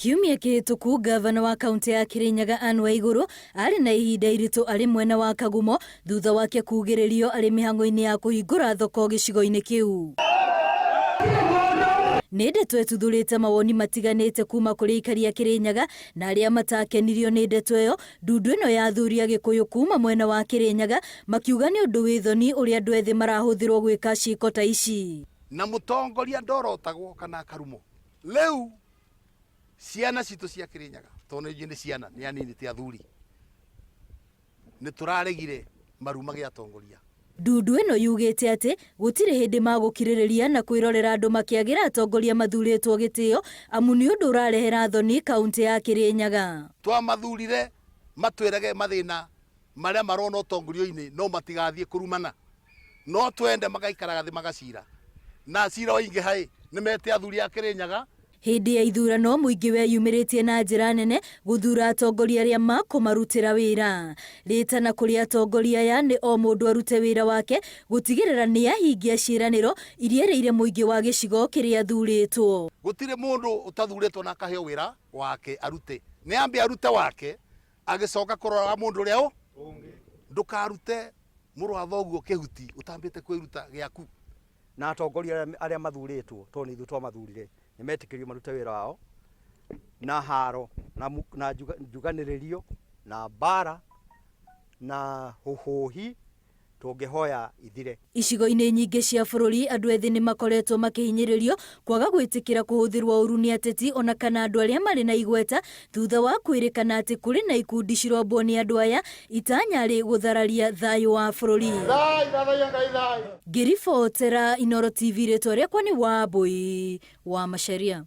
Kiumia kĩhĩtũku ngavana wa kaunti ya Kirinyaga Anne Waiguru arĩ na ihinda iritũ arĩ mwena wa Kagumo thutha wake kugĩrĩrio arĩ mĩhang'o-inĩ ya kũhingũra thoko gĩcigo-inĩ kĩu. Nĩ ndeto ĩtuthũrĩte mawoni matiganĩte kuma kũrĩ aikari a Kirinyaga na arĩa matakenirio nĩ ndeto ĩyo. Ndundu ĩno ya athuri a Gĩkũyũ kuma mwena wa Kirinyaga makiuga nĩ ũndũ wĩ thoni ũrĩa andũ ethĩ marahũthĩrwo gwĩka ciĩko ta ici. Na mũtongoria ndorotagwo kana akarumwo. Rĩu ciana citũ cia Kirinyaga, tondũ ithuĩ nĩ ciana, nĩ anini ti athuri, nĩ tũraregire maru magĩa atongoria. Ndundu ĩno yugĩte atĩ gũtirĩ hĩndĩ magũkirĩrĩria na kwĩrorera andũ makĩagĩra atongoria mathurĩtwo gĩtĩo amu nĩ ũndũ ũrarehera thoni kaunti ya Kirinyaga. Twamathurire matwĩrage mathĩna marĩa marona ũtongoria-inĩ no matigathiĩ kũrumana. No twende magaikaraga thĩ magacira, na cira waingĩha-ĩ, nĩ mete athuri a Kĩrĩnyaga. Hĩndĩ ya ithurano mũingĩ weyumĩrĩtie na njĩra nene gũthura atongoria arĩa makũmarutĩra wĩra. Rĩtana kũrĩ atongoria aya nĩ o mũndũ arute wĩra wake gũtigĩrĩra nĩ ahingia ciĩranĩro iria erĩire mũingĩ wa gĩcigo kĩrĩa athurĩtwo. Gũtirĩ mũndũ ũtathurĩtwo na akaheo wĩra wake arute. Nĩ ambe arute wake agĩcoka kũrora wa mũndũ ũrĩa ũngĩ. Ndũkarute mũrũ wa thoguo kĩhuti ũtambĩte kwĩruta gĩaku. Na atongoria arĩa mathurĩtwo, tondũ nĩ ithuĩ twamathurire, nĩ metĩkĩrio marute wĩra wao na haro na njuganĩrĩrio na mbara na hũhũhi tũngĩhoya ithire. Icigo-inĩ nyingĩ cia bũrũri andũ ethĩ nĩ makoretwo makĩhinyĩrĩrio kwaga gwĩtĩkĩra kũhũthĩrwo ũru nĩ ateti ona kana andũ arĩa marĩ na igweta thutha wa kwĩrĩkana atĩ kũrĩ na ikundi cirombwo nĩ andũ aya itanya rĩ gũthararia thayũ wa bũrũri. Ngĩribotera Inooro TV rĩtwa rĩakwa nĩ Wambui wa Macharia.